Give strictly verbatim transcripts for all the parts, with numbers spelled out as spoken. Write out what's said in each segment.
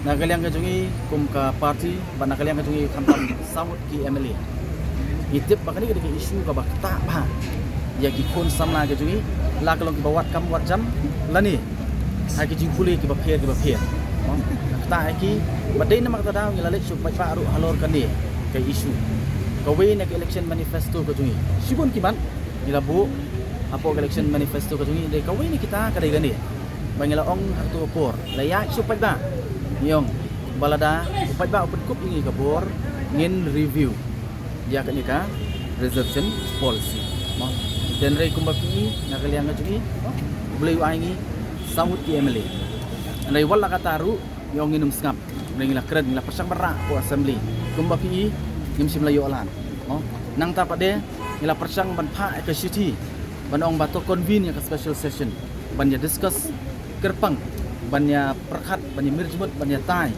Na ka liang ka jong ngi kum ka party, bad na ka liang ka jong ngi khamtam saw ngut ki M L A, ngi tip ba kane ka dei ka issue kaba ktah bha ïa ki khun samla ka jong ngi, la ka long kiba wad kam wad jam lane ha ki jingpule kiba pher kiba pher. Ktah ïa ki, bad dei namar kata daw ngi la leit sha u paidbah ruh halor kane ka issue. Kawei na ka election manifesto ka jong ngi, shibun ki mat ngi la buh hapoh ka election manifesto ka jong ngi, dei kawei na kita ka dei kane ba ngi la ong ha kato ka por, la ïaid sha u paidbah, ngi ong ba lada u paidbah u pynkup ïa ngi ka bor, ngin review ïa kane ka reservation policy. Mo, hynrei kumba phi i, na ka liang ka jong ngi, U Blei u ai ngi saw ngut ki M L A. Hynrei wat la katta ruh, ngi ong ngin ym sngap. Hynrei ngi la kren, ngi la pyrshang ban rah hapoh assembly. Kumba phi i, ngim shym la ïoh lad. Mo, nangta pat de ngi la pyrshang ban phah ïa ka shithi ban ong ba to convene ïa ka special session ban ïa discuss kyrpang, ban ïa pyrkhat, ban ïa mir jingmut, ban ïa tai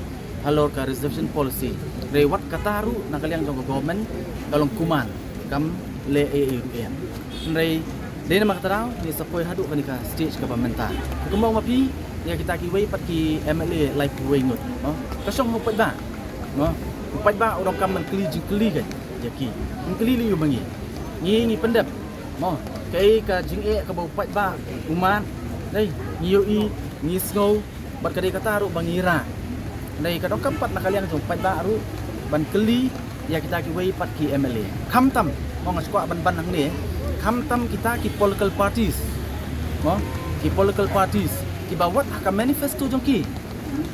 halor ka reservation policy. Hynrei wat katta ruh na ka liang jong ka government ka long kumne, kam leh ei ei ruh em. Hynrei dei namar kata daw ngi sa poi haduh kane ka stage kaba mynta. Kumba ong ma phi, ïa kita kiwei pat ki M L A laiphew wei ngut, mo, ka shong ha u paidbah. Mo, u paidbah u donkam ban kylli jingkylli ka ïa ki. Ym kylli lei ïa ma ngi. Ngi, ngi pyndep, mo, kaei ka jingeh kaba u paidbah u mad. Dei, ngi ïohi, ngi sngew, bad ka dei kata ruh ba ngi rah. Dei ka donkam pat na ka liang jong u paidbah ruh ban kylli ïa kita kiwei pat ki M L A. Khamtam, mo, nga sngewkwah ban ban hangne, khamtam kita ki political parties, mo, ki political parties kiba wat ha ka manifesto jong ki,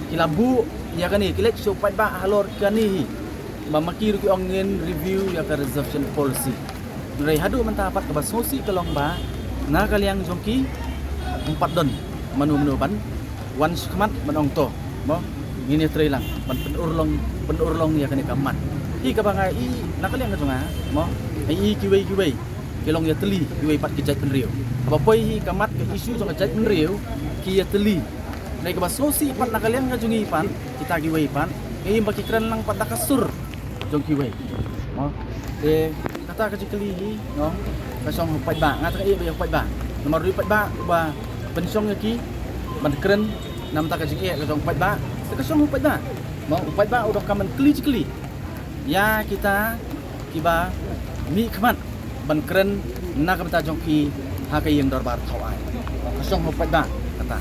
ki la buh ïa kane, ki leit sha u paidbah halor kane hi, ba ma ki ruh ki ong ngin review ïa ka reservation policy. Hynrei haduh mynta pat kaba sngewsih ka long ba na ka liang jong ki ym pat don mano mano ban wan shakhmat ban ong to, mo, ngin ïa trei lang ban pynurlong, pynurlong ïa kane ka mat. Hi kaba nga i na ka liang ka jong nga, mo, nga i kiwei kiwei ki long ïatylli, kiwei pat ki jaitbynriew. Haba poi hi ka mat, ka issue jong ka jaitbynriew, ki ïatylli. Hynrei kaba sngewsih pat na ka liang ka jong ngi pat, kita kiwei pat, ngi im ba ki kren lang pat da ka sur jong kiwei. Mo, te kata ka jingkylli hi, no, ka shong ha u paidbah. Nga tang ïa ba ïa u paidbah, namar u paidbah uba pynshong ïa ki ban kren namar ka jingeh ka jong u paidbah. Te ka shong ha u paidbah, mo, u paidbah u donkam ban kylli jingkylli ïa kita kiba mih khmat ban kren na ka bynta jong ki ha ka ïing dorbar thaw aiñ. Ka shong ha u paidbah kata.